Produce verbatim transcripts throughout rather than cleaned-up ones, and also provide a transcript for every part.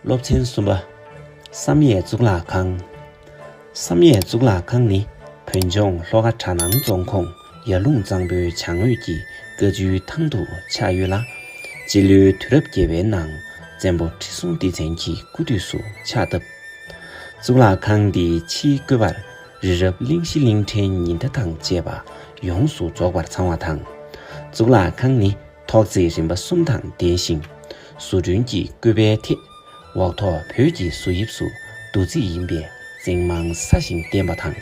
སློབ་ཚན་གསུམ་པ། བསམ་ཡས་གཙུག་ལག་ཁང་། བསམ་ཡས་གཙུག་ལག་ཁང་ནི་བོད་ལྗོངས་ལྷོ་ཁ་གྲ་ནང་རྫོང་ཁོངས་ཡར་ལུང་གཙང་པོའི་བྱང་ངོས་ཀྱི་ཀ་ཆུའི་ཐང་དུ་ཆགས་ཡོད་ལ། སྤྱི་ལོའི་དུས་རབས་བརྒྱད་པའི་ནང་བཙན་པོ་ཁྲི་སྲོང་ལྡེ་བཙན་གྱི་སྐུ་དུས་སུ་ཕྱག་བཏབ། གཙུག་ལག་ཁང་འདིའི་ཕྱིའི་བཀོད་པར་རི་རབ་གླིང་བཞི་གླིང་ཕྲན་ཉི་ཟླ་དང་བཅས་པ་ཡོངས་སུ་རྫོགས་པར་ཚང་བ་དང་། གཙུག་ལག་ཁང་ནི་ཐོག་བརྩེགས་རིམ་པ་གསུམ་དང་ལྡན་ཞིང་། བཟོ་སྐྲུན་གྱི་བཀོད་པའི་ཐད། འོག་ཐོག་བོད་ཀྱི་བཟོ་དབྱིབས་སུ་རྡོ་རྩིག་ཡིན་པས་རྫིང་མང་སྲ་ཞིང་བརྟན་པ་དང་།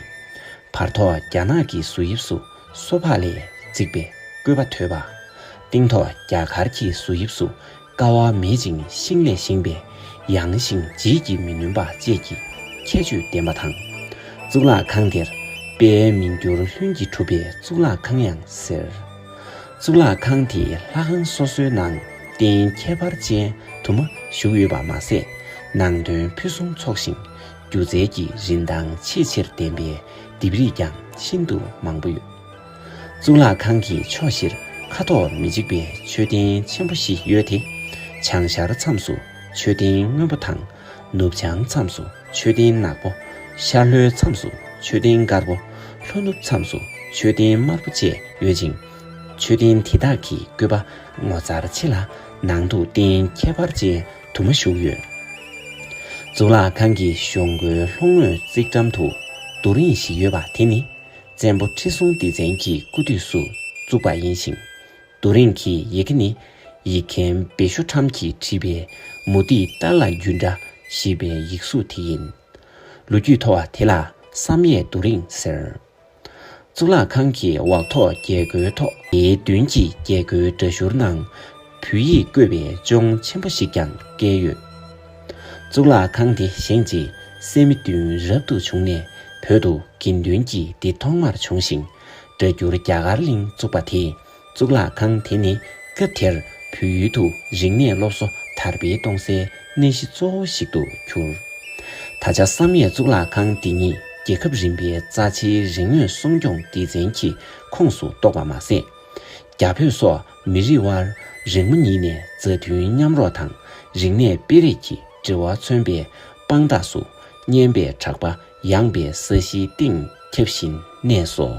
བར་ཐོག་རྒྱ་ནག་གི་བཟོ་དབྱིབས་སུ་སོ་ཕག་ལས་བརྩིགས་པའི་བཀོད་པ་དོད་པ། སྟེང་ཐོག་རྒྱ་གར་གྱི་བཟོ་དབྱིབས་སུ་ཀ་བ་མེད་ཅིང་ཤིང་ལས་བཞེངས་པས་ཡངས་ཤིང་བརྗིད་ཀྱིས་མི་ནོན་པ་བཅས་ཀྱི་ཁྱད་ཆོས་ལྡན་པ་དང་། གཙུག་ལག་ཁང་དེར་དཔལ་མི་འགྱུར་ལྷུན་གྱིས་གྲུབ་པའི་གཙུག་ལག་ཁང་ཡང་ཟེར། གཙུག་ལག་ཁང་དེའི་ལྷ་ཁང་སོ་སོའི་ནང་རྟེན་ཁྱད་པར་ཅན་དུ་མ་བཞུགས་ཡོད་པ་མ་ཟད། ནང་དོན་ཕུན་སུམ་ཚོགས་ཤིང་སྒྱུ་རྩལ་གྱི་རིན་ཐང་ཆེས་ཆེར་ལྡན་པའི་ལྡེབས་རིས་ཀྱང་ཤིན་ཏུ་མང་པོ་ཡོད། གཙུག་ལག་ཁང་གི་ཕྱོགས་བཞིར་ཁ་དོག་མི་གཅིག་པའི་མཆོད་རྟེན་ཆེན་པོ་བཞི་ཡོད་དེ། བྱང་ཤར་མཚམས་སུ་མཆོད་རྟེན་སྔོན་པོ་དང་། ནུབ་བྱང་མཚམས་སུ་མཆོད་རྟེན་ནག་པོ། ཤར་ལྷོའི་མཚམས་སུ་མཆོད་རྟེན་དཀར་པོ། ལྷོ་ནུབ་མཚམས་སུ་མཆོད་རྟེན་དམར་པོ་བཅས་ཡོད་ཅིང་། མཆོད་རྟེན་དེ་དག་གི་བཀོད་པ་ངོ་མཚར་ཆེ་ལ། ནང་དུ་རྟེན་ཁྱད་པར་ཅན་དུ་མ་བཞུགས་ཡོད། གཙུག་ལག་ཁང་གི་གཞོགས་མགོའི་ལྷོ་ངོས་རྩིག་འགྲམ་དུ་རྡོ་རིང་ཞིག་ཡོད་པ་དེ་ནི། བཙན་པོ་ཁྲི་སྲོང་ལྡེ་བཙན་གྱི་སྐུ་དུས་སུ་བཙུགས་པ་ཡིན་ཞིང་། རྡོ་རིང་གི་ཡི་གེ་ནི། ཡིག་མཁན་བེ་ཤོ་ཁྲམ་གྱིས་བྲིས་པའི་མུ་ཏིག་ཏཱ་ལ་རྒྱུད་འདྲ་ཞེས་པའི་ཡིག་གཟུགས་དེ་ཡིན། ལོ་རྒྱུས་ཐོག་དེ་ལ་བསམ་ཡས་རྡོ་རིང་ཟེར། གཙུག་ལག་ཁང་གི་འོག་ཐོག་རྒྱལ་སྒོའི་ཐོག་དེའི་མདུན་གྱི་རྒྱལ་སྒོའི་འགྲམ་ཞུར་ནང་བོད་ཡིག་བཀོད་པའི་ཅོང་ཆེན་པོ་ཞིག་ཀྱང་བཀལ་ཡོད། གཙུག་ལག་ཁང་དེ་བཞེངས་རྗེས་སད་མི་བདུན་རབ་ཏུ་བྱུང་ནས་བོད་དུ་དགེ་འདུན་གྱི་སྡེ་ཐོག་མར་བྱུང་ཞིང་། སྒྲ་སྒྱུར་རྒྱ་གར་གླིང་བཙུགས་པ་དེས་གཙུག་ལག་ཁང་དེ་ནི་སྐབས་དེར་བོད་ཡུལ་དུ་རིག་གནས་སློབ་གསོ་དར་སྤེལ་གཏོང་སའི་གནས་གཞི་གཙོ་བོ་ཞིག་ཏུ་གྱུར། ད་ཆ་བསམ་ཡས་གཙུག་ལག་ཁང་འདི་ཉིད་རྒྱལ་ཁབ་རིམ་པའི་རྩ་ཆེའི་རིག་དངོས་སྲུང་སྐྱོང་སྡེ་ཚན་གྱི་ཁོངས་སུ་གཏོགས་པ་མ་ཟད། རྒྱ་བོད་སོགས་མི་རིགས་དབར་རིང་མོ་ཉིད་ནས་མཛའ་མཐུན་མཉམ་རོགས་དང་རིག་གནས་སྤེལ་རེས་ཀྱི་འབྲེལ་བ་མཚོན་པའི་དཔང་རྟགས་སུ་སྙན་པའི་གྲགས་པ་ཡངས་པའི་ས་གཞིའི་སྟེང་ཁྱབ་བཞིན་གནས་སོ།